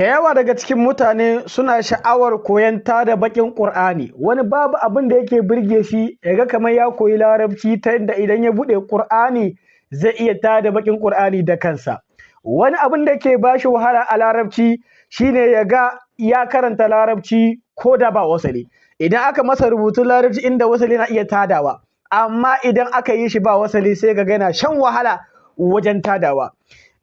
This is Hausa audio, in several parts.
Da yawa daga cikin mutane suna sha'awar koyon tada baƙin Ƙur'ani. Wani babu abin da yake burge shi ya ga kamar ya koyi Larabci ta yadda idan ya buɗe Ƙur'ani zai iya tada baƙin Ƙur'ani da kansa. Wani abin da yake ba shi wahala a Larabci shine ya ga ya karanta Larabci ko da ba wasali. Idan aka masa rubutun Larabci inda wasali yana iya tadawa, amma idan aka yi shi ba wasali sai ka ga yana shan wahala wajen tadawa.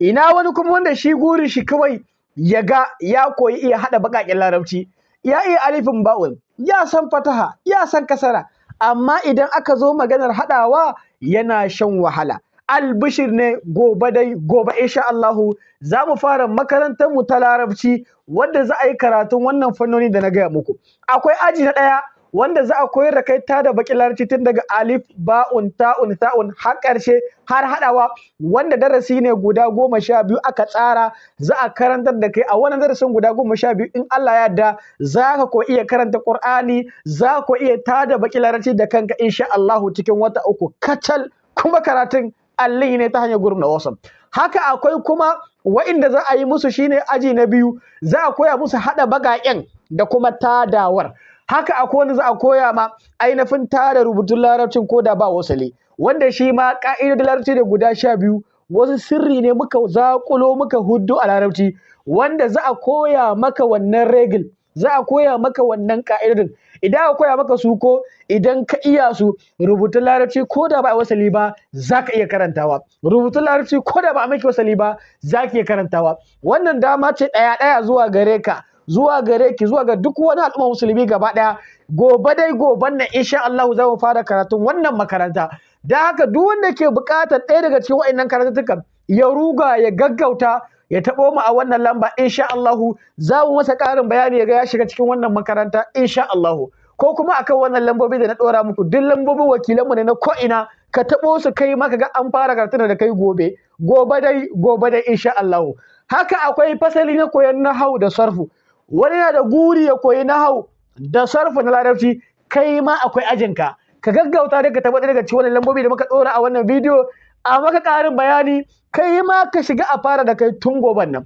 Ina wani kuma wanda shi gurin shi kawai ya ga ya koyi iya haɗa baƙaƙen Larabci, ya iya alifin ba'un, ya san fataha, ya san kasara, amma idan aka zo maganar haɗawa yana shan wahala. Albishir ne, gobe dai gobe insha Allahu za mu fara makarantar mu ta Larabci wadda za a yi karatun wannan fannoni da na gaya muku. Akwai aji na ɗaya wanda za a koyar da kai tada baƙin Larabci tun daga alif, ba'un, ta'un, ta'un har ƙarshe har haɗawa, wanda darasi ne guda 12 aka tsara za a karantar da kai. A wannan darasin guda 12, in Allah ya yarda, za ka ko iya karanta Ƙur'ani, za ka iya tada baƙin Larabci da kanka insha Allahu cikin wata 3 kacal, kuma karatun alli ne ta hanyar group na WhatsApp. Haka akwai kuma wa'inda za a yi musu shine aji na biyu, za a koya musu haɗa baƙaƙen da kuma tadawar. Haka akwai wanda za a koya ma ainihin tada rubutun Larabcin ko da ba wasali, wanda shi ma ƙa'idodin Larabci ne guda 12, wasu sirri ne muka zaƙulo muka huddo a Larabci, wanda za a koya maka wannan regel, za a koya maka wannan ƙa'idodin. Idan aka koya maka su, ko idan ka iya su, rubutun Larabci ko da ba a wasali ba za ka iya karantawa. Rubutun Larabci ko da ba a maki wasali ba za ka iya karantawa. Wannan dama ce ɗaya ɗaya zuwa gare ka, zuwa gare ki, zuwa ga duk wani al'umma musulmi gaba ɗaya. Gobe dai goben nan insha Allah za mu fara karatun wannan makaranta. Dan haka duk wanda ke buƙatar ɗaya daga cikin wa'innan karatuttukan, ya ruga, ya gaggauta ya taɓo mu a wannan lamba. Insha Allahu za mu masa ƙarin bayani ya ga ya shiga cikin wannan makaranta insha Allahu. Ko kuma akan wannan lambobi da na ɗora muku, duk lambobin wakilanmu ne na ko'ina, ka taɓo su kai maka ga an fara karatun da kai gobe. Gobe dai gobe dai insha Allahu. Haka akwai fasali na koyon nahau da sarfu. Wani na da guri ya koyi nahau da sarfu na Larabci, kai ma akwai ajinka. Ka gaggauta daga taɓa daga cikin wannan lambobi da muka ɗora a wannan bidiyo, a maka ƙarin bayani, kai ma ka shiga a fara da kai tun goben nan.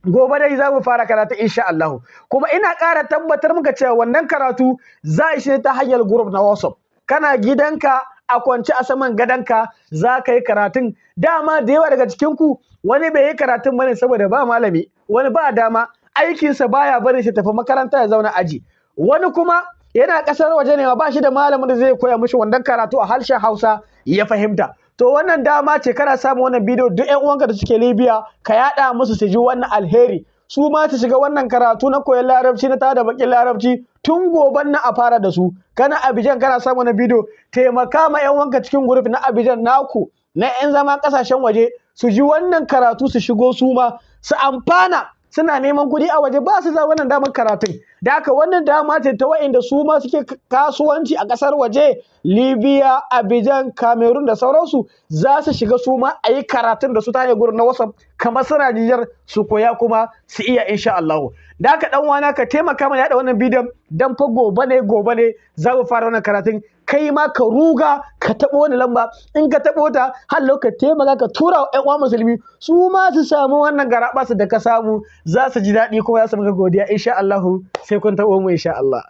Gobe dai za mu fara karatu insha Allah. Kuma ina ƙara tabbatar muka cewa wannan karatu za a shi ta hanyar group na WhatsApp. Kana gidanka a kwance a saman gadonka za ka yi karatun. Dama da yawa daga cikin ku wani bai yi karatun bane saboda ba malami, wani ba dama, aikinsa baya barin shi tafi makaranta ya zauna aji, wani kuma yana ƙasar waje ne ba shi da malamin da zai koya mishi wannan karatu a harshen Hausa ya fahimta. To wannan dama ce, kana samun wannan bidiyo, duk ƴan uwanka da suke Libya ka yaɗa musu su ji wannan alheri, su ma su shiga wannan karatu na koyon Larabci na tada bakin Larabci tun goben nan a fara da su. Kana Abidjan kana samun wannan bidiyo, taimaka ma ƴan uwanka cikin group na Abidjan naku na ƴan zama ƙasashen waje su ji wannan karatu, su shigo su ma su amfana. Suna neman kuɗi a waje, ba su za wannan damar karatun. Da haka wannan dama ce ta wa'inda su ma suke kasuwanci a ƙasar waje, Libya, Abidjan, Cameroon da sauransu, za su shiga su ma a yi karatun da su ta hanyar gurin na WhatsApp kamar suna Nijar, su koya kuma su iya insha Allah. Da haka dan wana, ka taimaka mana yaɗa wannan bidiyon, dan fa gobe ne gobe ne za mu fara wannan karatun. Kai ma ka ruga ka taɓo wani lamba. In ka taɓo ta har ka taimaka ka tura wa ƴan uwa musulmi, su ma su samu wannan garaɓasa da ka samu, za su ji daɗi kuma za su maka godiya insha Allah. Sai kun taɓo mu insha Allah.